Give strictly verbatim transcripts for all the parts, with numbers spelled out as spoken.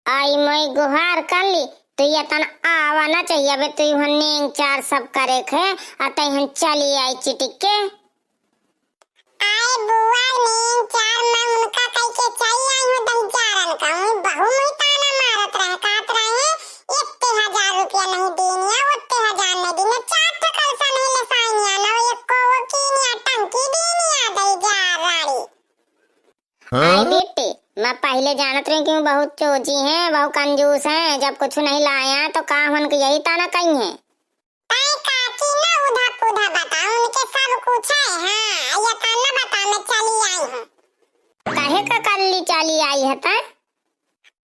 आई मोई गुहार कल्ली, तू यतन आवा ना चाहिए बे, तू हन नेंग चार सब करे खे, आ तई हन चली आई चिटिक के। आए बुआ, नेंग चार मैं उनका कई के चली आई हूँ दही जारन का। उन बहू मुई ताना मारत रहे, कहत रहे, "इत्ते हजार रुपया नहीं दीनिया, उत्ते हजार नहीं दीनिया, चार ठो कलसा नहीं ले साइनिया, ना वो एको वो कीनिया, टंकी दीनिया दही जार रानी।" हाँ? आई बेटी, मैं पहिले जानत रही कि बहुत चोची हैं, बहुत कंजूस हैं, जब कुछ नहीं लाया तो का उनके यही ताना कही हैं। तै काकी ना उधा पुधा बता, उनके सब कुछ है। हाँ, ये ताना बता, मैं चली आई हूँ। काहे का कल्ली चली आई है तै?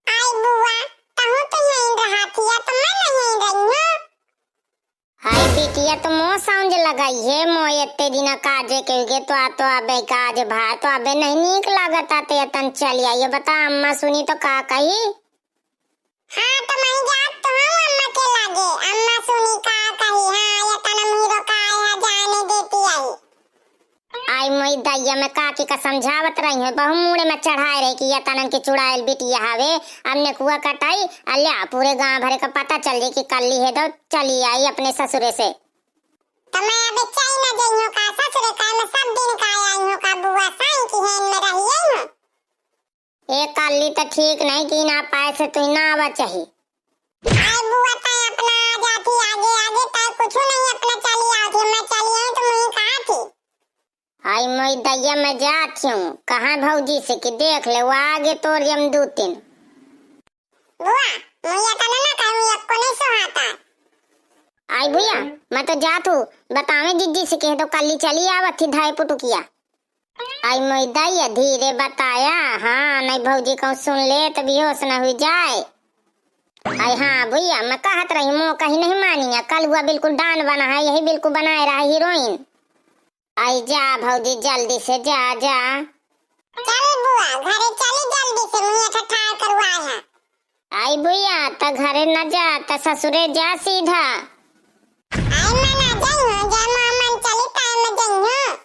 आई बुआ, तहूँ तो यहीं रहा थिया, तो मैं नहीं यहीं रही हूँ। हाय बिटिया, तो मोह समझ लगाई है, मोह एते दिन काजे के हुए तो आ तो अबे काज भा तो अबे नहीं नीक लागत आते तन चली आई है। बता अम्मा सुनी तो का कही? हाँ, तो मैं जात तो हूँ अम्मा के लागे। अम्मा सुनी का कही, हाँ, ये तनम हीरो का है, जाने देती आई। आई मोई दैया में काकी का समझावत रही है, बहु मूड़े में चढ़ाए रही कि ये तनन के चुड़ाइल बिटिया हवे, अब नेकुआ कटाई, अल्या पूरे गांव भरे का पता चल जाई कि कल्ली है दो चली आई अपने ससुरे से। तो मैं अब चल न जइहूँ का ससुरे का, मैं सब दिन का आई हूँ का बुआ साईं की हेन में रही आई हूँ। ए काली त ठीक नहीं कि ना पाए से तू ना आवा चाही। आई बुआ तै अपना आ जाती आगे आगे, तै कुछ नहीं अपना चली आती, मैं चली आई तो मुझे कहा थी। आई मोई दैया मैं जात हूँ, कहाँ भौजी से कि देख ले वो आगे तोर यम दू तीन। बुआ, मुझे तो ना कहूँ, ये को नहीं सुहाता। आई भैया, मैं तो जात हूँ, बतावे जिज्जी से कह दो कल्ली चली आवत थी धाए पुटुकिया। आई मोई दैया धीरे बताया, हाँ, नहीं भौजी कहूँ सुन ले तो बेहोश न हुई जाए। आई हाँ भैया, मैं कहत रही मोह कहीं नहीं मानिया, कलुआ बिल्कुल डान बना है, यही बिल्कुल बनाए रहा हीरोइन। आई जा भौजी जल्दी से जा, जा। चल बुआ, घरे चली जल्दी से, मुँह ठठार करवाए है। आई बुआ, त घरे न जा, त ससुरे जा सीधा। आई मैं ना जाइयो, जय मामन चली ताई मैं जाइयो।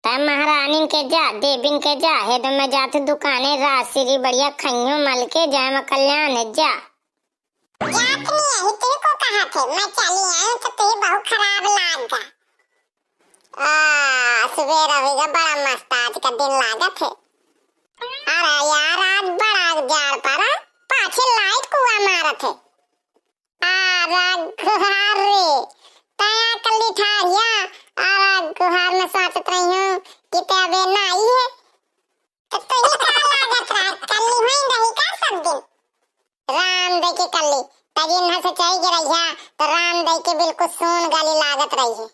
त महारानिन के जा, देविन के जा, हे तो मैं जात दुकाने राजश्री बढ़िया खइयो मल के, जय माँ कल्याण जा। जात नहीं है, तुही को कहा थे, मैं चली आई तो तुही बहुत खराब लाग गा। आ, सुबेरा होइगा, बड़ा मस्त आज का दिन लागत है। अरे यार, आज बड़ा जाड़ पड़ा, पाछे लाइट कुआ मारत है। अरे गुहार रे, तया कल्ली ठारिया, अरे गुहार में सोचत रही हूँ कि ते अबे ना आई है। तो तुही का लागत रहा, कल्ली हुई रही का सब दिन? राम दे के कल्ली, तजिन से चली गिरई है, तो राम दे के बिल्कुल सून गली लागत रही है।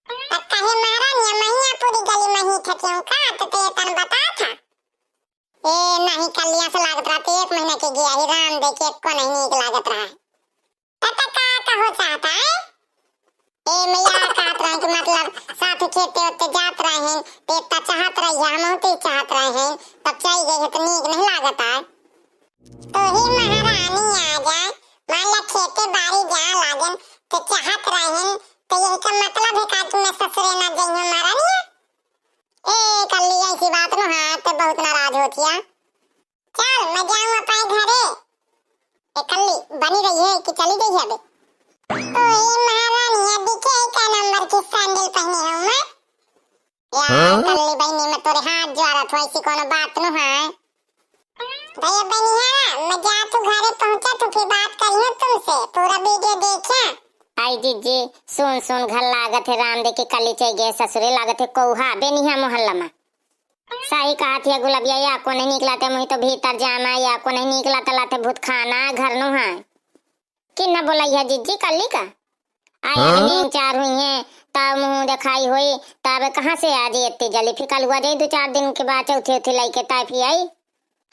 अब कहे महारानी, महिया पूरी गली मही ठकियों का, तो ते तन बता था। ए, नहीं, कलिया से लागत रहा, तो एक महीना के गया ही, राम दे के एको नहीं नीक लागत रहा है। त, त का कहो चाहता है? ए, मैं या कहत रहे कि मतलब साथ खेते ओते जात रहे हैं, तो इतना चाहत रही है, हम तो चाहत रहे हैं, तब चल गई है तो नीक नहीं लागत है। तो ही महारानी आ जाए, मान ला खेते बाड़ी जा लागन, तो चाहत रहेन, तो यही का मतलब है का कि मैं ससुरे ना जइहूँ महारानी? ए कल्ली, ऐसी बात न है, तो बहुत नाराज होतिया। चल, मैं जाऊँ अपने घरे। ए कल्ली, बनी रही है कि चली गई है अबे? तो ही महारानी, अभी के का नंबर की सैंडल पहनी हूँ मैं? यार, हाँ? कल्ली बहनी, मैं तोरे हाथ जोड़त हूँ, ऐसी कोनो बात नु है। भैया बहनी है, मैं जात हूँ घरे पहुँचा, तो फिर बात करियो तुमसे, पूरा वीडियो देखिया। आई जीजी, सुन सुन घर लागत है, राम दे के कल्ली चल गए ससुरे, लागत है कौहा बेनिहा मोहल्ला में। सही कहा थी गुलबिया, या को नहीं निकलाते मुही तो भीतर जाना, या को नहीं निकलाते लाते भूत खाना घर नु है। किन्ना बोलाई है जीजी कल्ली का? आए हाँ? नींद चार हुई है, तब मुँह दिखाई होई, तब कहाँ से आ जाई इतनी जल्दी? फिर कल हुआ जाई दो चार दिन के बाद चौथी उथी लइके तब फिर आई।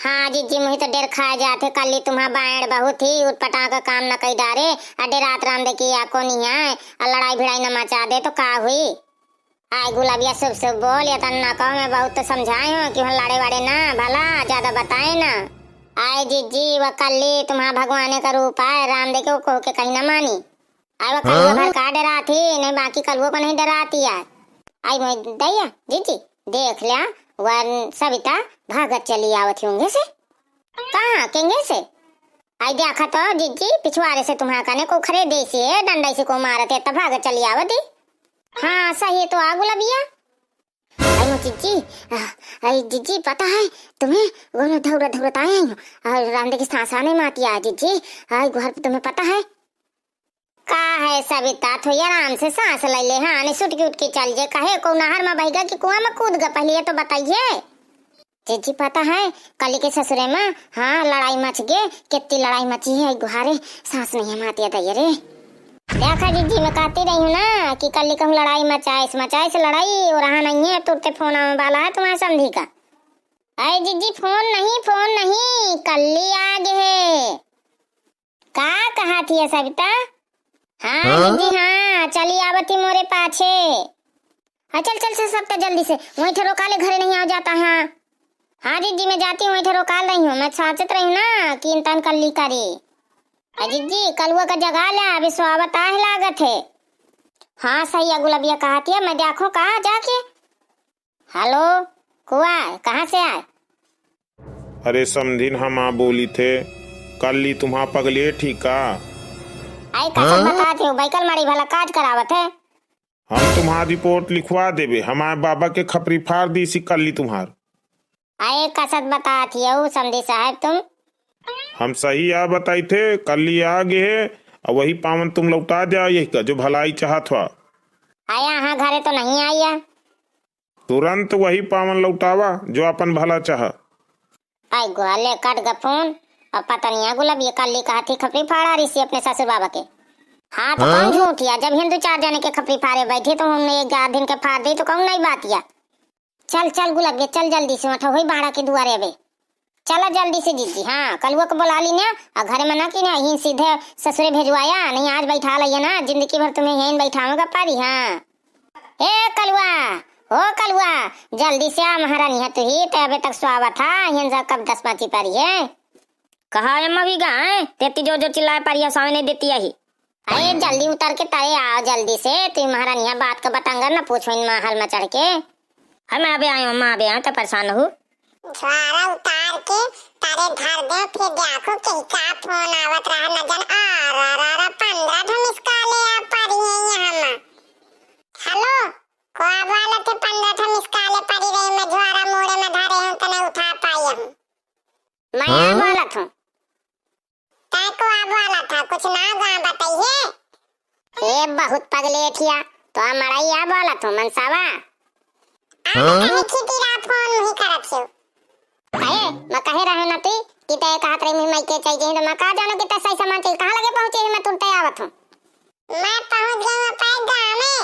हाँ जीजी, मुही तो डेर खाए जाते, कल्ली तुम्हारा बायड़ बहुत ही उटपटांग का काम न कई डारे, अड्डे रात राम देखी या को नहीं आए, और लड़ाई भिड़ाई न मचा दे तो का हुई? आय गुलाबिया, शुभ शुभ बोल, या तन्ना कहो, मैं बहुत तो समझाए हूँ कि हम लड़े वड़े ना, भला ज्यादा बताए ना। आय जीजी, वह कल्ली तुम्हारा भगवाने का रूप आय, राम देखे वो कहो के कहीं ना मानी। आय वह कल्ली हाँ? भर का डराती, नहीं बाकी कलुओ को नहीं डराती आय। आय मैं दैया, जीजी, देख लिया, वह सविता भागत चली आवत होंगे से। कहाँ, केंगे से? आई देखा तो जिज्जी, पिछुआरे से तुम्हारा कने को खरे देसी है, डंडा से को मारत है, तब भाग चली आवती। हाँ, सही तो आ गुलबिया। आई मो जिज्जी, आ, आई जिज्जी, पता है तुम्हें, गोलो धौरा धौरा ताए आई हूँ, और रांधे की सांस आने माती आ जिज्जी, आई घर पे तुम्हें पता है। का है सविता, थोड़ी आराम से सांस ले ले, हाँ, नहीं सुटकी उटकी चल जे, कहे को नहर में बहिगा कि कुआं में कूद गा, पहले ये तो बताइए। जिज्जी पता है, कल के ससुरे में, हाँ, लड़ाई मच गे, कितनी लड़ाई मची है, गुहारे, सांस नहीं है मातिया दैया रे। देखा जिज्जी, मैं कहती रही हूँ ना कि कल कहूँ लड़ाई मचाइस, मचाइस लड़ाई, और रहा नहीं है, तुरते फोन आवे वाला है तुम्हारे समधी का। अरे जिज्जी, फोन नहीं, फोन नहीं, कल्ली आ गे है। का कहत हिया सविता? हाँ, हाँ? जिज्जी, हाँ, चली आवत ही मोरे पाछे। हाँ, चल, चल, चल, सविता, जल्दी से। वहीं ठे रोका ले, घरे नहीं आ जाता है। हाँ, जिज्जी, मैं जाती हूँ, वहीं ठे रोका रही हूँ। मैं सोचत रही हूँ ना कि इंतन कल्ली करी। आ, जिज्जी, कलुआ का जगा ला, अभी सोवत आहे लागत है। हाँ, सही है, गुलबिया कहत हिया, मैं देखूँ कहाँ जाके। हेलो, कुआ, कहाँ से आए? अरे समधिन, हम आ बोली थे, कल्ली तुम्हा पगलेट ही का? आई कसम हाँ? बतात हो, बैकल मारी भला काज करावत है। हम तुम्हार रिपोर्ट लिखवा देबे, हमारे बाबा के खपरी फार दी सी कल्ली तुम्हार। आई कसत बतात हियो, समधी साहब तुम। हम सही आ बताई थे, कल्ली आ गे है, और वही पावन तुम लौटा द्या, यही का जो भलाई चाहत हुआ। आया हाँ, घरे तो नहीं आया। तुरंत वही पावन लौटावा, जो अपन भला चाह। आई गुहाले कट गा फोन, और पता नहीं है गुलाब ये कल्ली कहत ही खपरी फाड़ा रही सी अपने ससुर बाबा के। हाँ, तो हाँ? कौन झूठ हिया, जब हिंदू चार जने के खपरी फाड़े बैठे, तो हमने एक आध दिन के फाड़ दी, तो कौन नहीं बात या। चल, चल गुलाब ये, चल जल्दी से, उठा होई बाड़ा के दुआरे अबे। चला जल्दी से जिज्जी, हाँ, कलुआ को बुला ली ना, और घरे मना की ना, यहीं सीधे ससुरे भेजवाया, नहीं आज बैठा लइया ना, जिंदगी भर तुम्हें यहीं बैठाऊंगा पारी, हाँ। ए कलुआ, ओ कलुआ, जल्दी से आ महारानी है तू ही, ते अबे तक स्वावत था, यहीं से कब दस पाँची पारी है। कहा है मवी गा है, तेती जो जो चिल्लाए पारी है, सावे नहीं देती यही। अरे जल्दी उतर के तरे आओ जल्दी से, तू महारानिया बात का बतंगर न पूछो इन महल में चढ़ के। अरे मैं अबे आयो, अम्मा अबे आयो, तो परेशान हो। झोरा उतार के तरे धर दे, फिर देखो कि का फोन आवत रहा न जन। आ रा रा रा, पन्द्रह ठो मिस कॉले आ पड़ी है यहाँ में। हेलो, को वाला थे पन्द्रह ठो मिस कॉले पड़ी रही, मैं झोरा मूड़े में धरे हूँ, तने उठा पाई हूँ। मैं हाँ? बोलत हूँ। तै को आ बोलत ह, कुछ नाव गाँव बताइए। ए बहुत पगलेठिया, तो आ मड़ई आ बोलत हो मनसावा। आ हाँ? कहे खिटिरा फोन ही करत हो। कहे, मैं कहे रहे ना ती कि तै कहत रही मुही माई के चाहिए, तो मैं का जानो कि तै सही सामान चाहिए, कहाँ लगे पहुँचे ही मैं तुरते आवत हूँ। मैं पहुँच गई हूँ अपने गाँव में।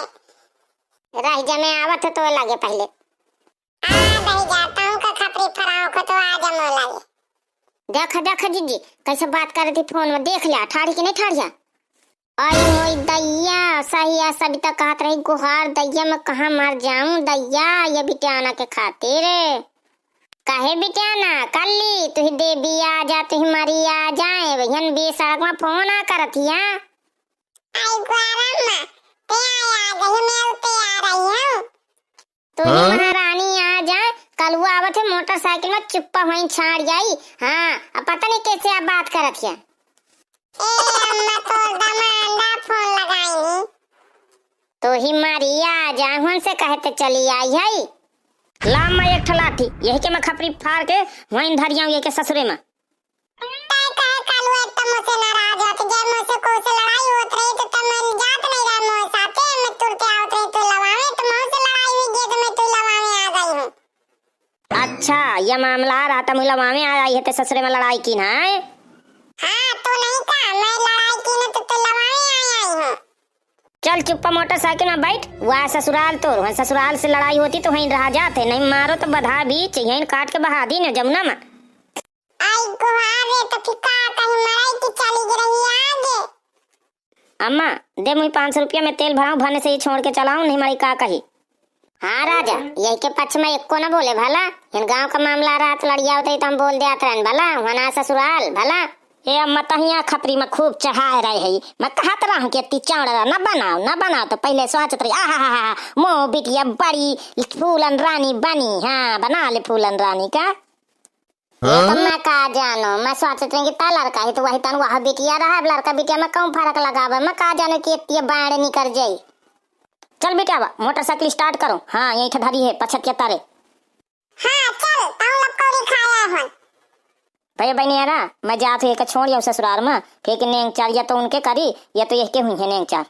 रह जा, मैं आवत हूँ तो लगे पहले। आ दही जाता हूँ का खपरी फराओ को तो आ जा मोला ले। देख, देख जिज्जी, कैसे बात करे थी फोन में, देख लिया, ठाढ़ी कि नहीं ठाढ़िया? आई मोई दैया, सही है, सबिता कहत रही, "गुहार दैया, मैं कहाँ मर जाऊं दैया, ये बिटियाना के खातिर।" काहे बिटियाना, कल्ली, तुही देवी आ जा, तुही मरी आ जाए, वहियन बीच सड़क में फोन आ करत हिया। आई गुहार अम्मा, ते आ, आ गई, मैं उते आ रही हूँ। तू ही हाँ? महारानी आ जाए, कलुआ आवत है मोटरसाइकिल में, चुप्पा वहीं छाड़ जाई। हाँ, अब पता नहीं कैसे आप बात करत है। ए अम्मा, तोर दमांदा फोन लगाई। तू ही मारी आ जाए, हुन से कहे ते चली आई है। ला अम्मा एक ठो लाठी, यही के मैं खपरी फाड़ के वहीं धर जाऊँ, यही के ससुरे में। तै कहे कालू एक तो मुझसे नाराज होत, जब मुझसे कोई से लड़ाई होत रही तो तब मैं जात नहीं रहा मोर साथे, मैं तुरते आवत रही तो लवावे, तो मुझसे लड़ाई हुई गई तो मैं तू लवावे आ गई हूँ। अच्छा, ये मामला रहा था, मुझे लवावे आ आई है तो ससुरे में लड़ाई की ना है? हाँ, तू नहीं कहा, मैं लड़ाई की ना तो तू लवावे आ आई हूँ। चल चुप्पा मोटरसाइकिल में बैठ, वह ससुराल तोर, वहीं ससुराल से लड़ाई होती तो वहीं रहा जाते, नहीं मारो तो बधा बीच, यहीं काट के बहा दी ना जमुना में। आई गुहार रे, तो फिर का कहीं मड़ई की चली गिरही आगे? अम्मा, दे मुझे पाँच सौ रुपया, मैं तेल भराऊं, भरने से ही छोड़ के चलाऊं, नहीं मड़ई का कही। हाँ राजा, यही के पक्ष में एको न बोले भला, इन गांव का मामला रात लड़िया उतरी तो हम बोल देत रहन भला, वहाँ ना ससुराल भला। ए अम्मा, तहिया खपरी में खूब चढ़ाए रहे है, मैं कहत रहूं कि अति चौड़ा न बनाओ, न बनाओ, तो पहले सोचत रही, आहा हा हा, मो बिटिया बड़ी फूलन रानी बनी, हाँ, बना ले फूलन रानी का। ये तो मैं का जानो, मैं सोचत रही कि ता लड़का ही तो वही तन वह बिटिया रहा, अब लड़का बिटिया में कौन फर्क लगावे, मैं का जानो कि ये बाढ़ निकर जाई। चल बेटा, अब मोटरसाइकिल स्टार्ट करो। हाँ, यही ठा धरी है, पछतिया तारे। हाँ, चल, ताऊ लोग कौड़ी खाया हन। भैया बहनी यारा, मैं जात हूँ एक छोड़ जाऊँ ससुराल में, फिर के नेंग चार या तो उनके करी, या तो यह के हुई है नेंग चार।